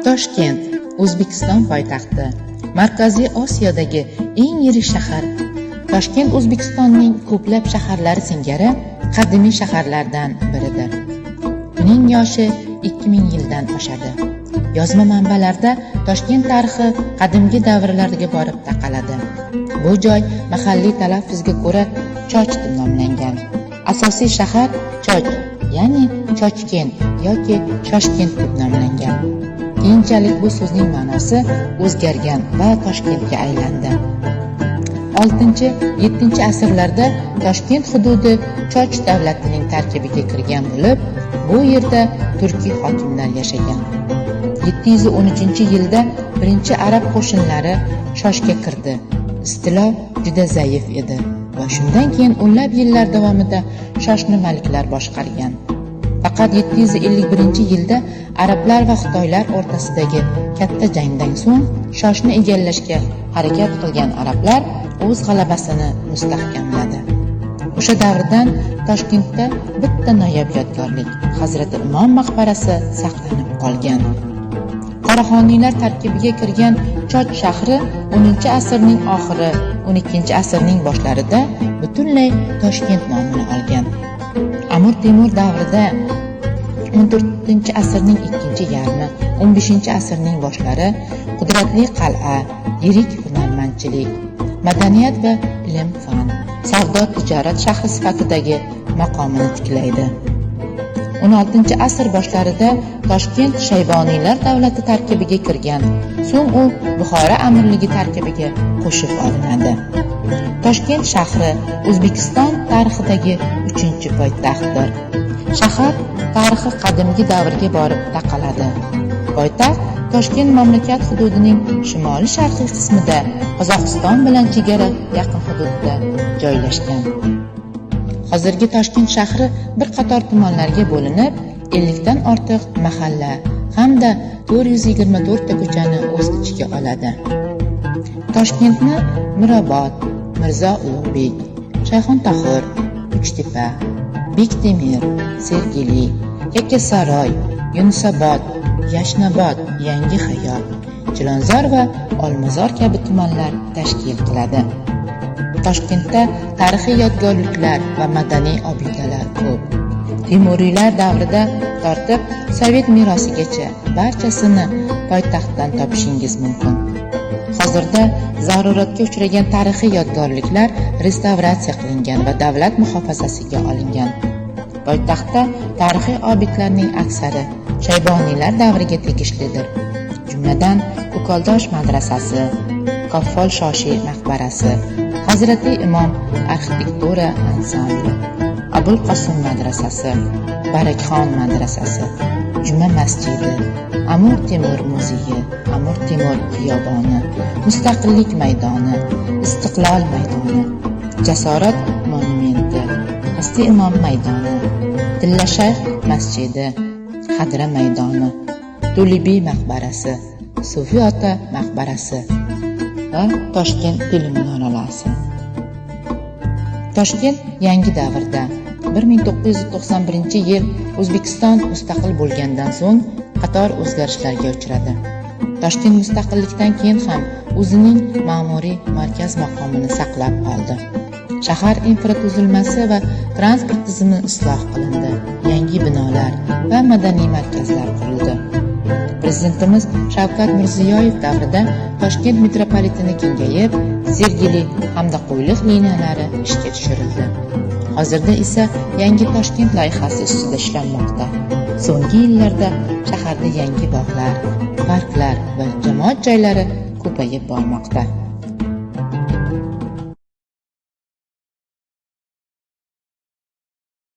Toshkent, O'zbekiston poytaxti, Markaziy Osiyodagi eng yirik shahar. Toshkent O'zbekistonning ko'plab shaharlari singari qadimiy shaharlardan biridir. Uning yoshi 2000 yildan oshadi. Yozma manbalarda Toshkent tarixi qadimgi davrlarga borib taqaladi. Bu joy mahalliy talaffuzga ko'ra Choch deb nomlangan. Asosiy shahar Choch, ya'ni Chochkent yoki Shoshkent deb nomlangan. Keyinchalik bu so'zning ma'nosi o'zgargan va Toshkentga aylandi. 6-7 asrlarda Toshkent hududi Choch davlatining tarkibiga kirgan bo'lib, bu yerda turkiy hokimlar yashagan. 713-yilda birinchi arab qo'shinlari Shoshga kirdi. Istilo juda zaif edi va shundan keyin o'nlab yillar davomida Shoshni maliklar boshqargan. Faqat 751-yilda arablar va xitoylar o'rtasidagi katta jangdan so'ng Shoshni egallashga harakat qilgan arablar o'z g'alabasini mustahkamladi. O'sha davrdan Toshkentda bitta noyob yodgorlik Hazrati Imom maqbarasi saqlanib qolgan. Qoraxoniylar tarkibiga kirgan Choch shahri 10-asrning oxiri, 12-asrning boshlarida butunlay Toshkent nomini olgan. Amir Temur davrida 14-asrning ikkinchi yarmi, 15-asrning boshlari qudratli qal'a, yirik hunarmandchilik, madaniyat va ilm-fan, savdo tijorat shahri sifatidagi maqomini tiklaydi. 16-asr boshlarida Toshkent Shayboniylar davlati tarkibiga kirgan, so'ng u Buxoro amirligi tarkibiga qo'shib olinadi. Toshkent shahri O'zbekiston tarixidagi uchinchi poytaxtdir. Shahar tarixi qadimgi davrga borib taqaladi. Poytaxt Toshkent mamlakat hududining shimoli-sharqiy qismida, Qozog'iston bilan chegara yaqin hududda joylashgan. Hozirgi Toshkent shahri bir qator tumanlarga bo'linib, 50 dan ortiq mahalla hamda 424 ta ko'chani o'z ichiga oladi. Toshkentni Mirobod, Mirzo Ulug'bek, Shayxontohur, Uchtepa, Bektemir, Sergeli, Yakkasaroy, Yunusobod, Yashnobod, Yangi Hayot, Chilonzor va Olmazor kabi tumanlar tashkil qiladi. Toshkentda tarixiy yodgorliklar va madaniy obidalar ko'p. Temuriylar davrida tortib sovet merosigacha barchasini poytaxtdan topishingiz mumkin. Hozirda zaruratga uchragan tarixiy yodgorliklar restavratsiya qilingan va davlat muhofazasiga olingan. Poytaxtda tarixiy obidlarning aksari Shayboniylar davriga tegishlidir. Jumladan, Ko'kaldosh madrasasi, Kaffol Shoshiy maqbarasi, Hazrati Imom arxitektura ansambli, Abul Qosim madrasasi, Barakxon madrasasi, Juma masjidi, Amir Temur muzeyi, Amir Temur xiyoboni, Mustaqillik maydoni, Istiqlol maydoni, Jasorat monumenti, Pasti Imom maydoni, Tillashayx masjidi, Xadra maydoni, To'libiy maqbarasi, Sufiy ota maqbarasi va Toshkent teleminoralasi. Toshkent yangi davrda. 1991-yil O'zbekiston mustaqil bo'lgandan so'ng qator o'zgarishlarga uchradi. Toshkent mustaqillikdan keyin ham o'zining ma'muriy markaz maqomini saqlab qoldi. Shahar infratuzilmasi va transport tizimi isloh qilindi, yangi binolar va madaniy markazlar qurildi. Prezidentimiz Shavkat Mirziyoyev davrida Toshkent metropoliteni kengayib, Sergeli hamda Qo'yliq liniyalari ishga tushirildi. Hozirda esa yangi Toshkent loyihasi ustida ishlanmoqda. So'nggi yillarda shaharda yangi bog'lar, parklar va jamoat joylari ko'payib bormoqda.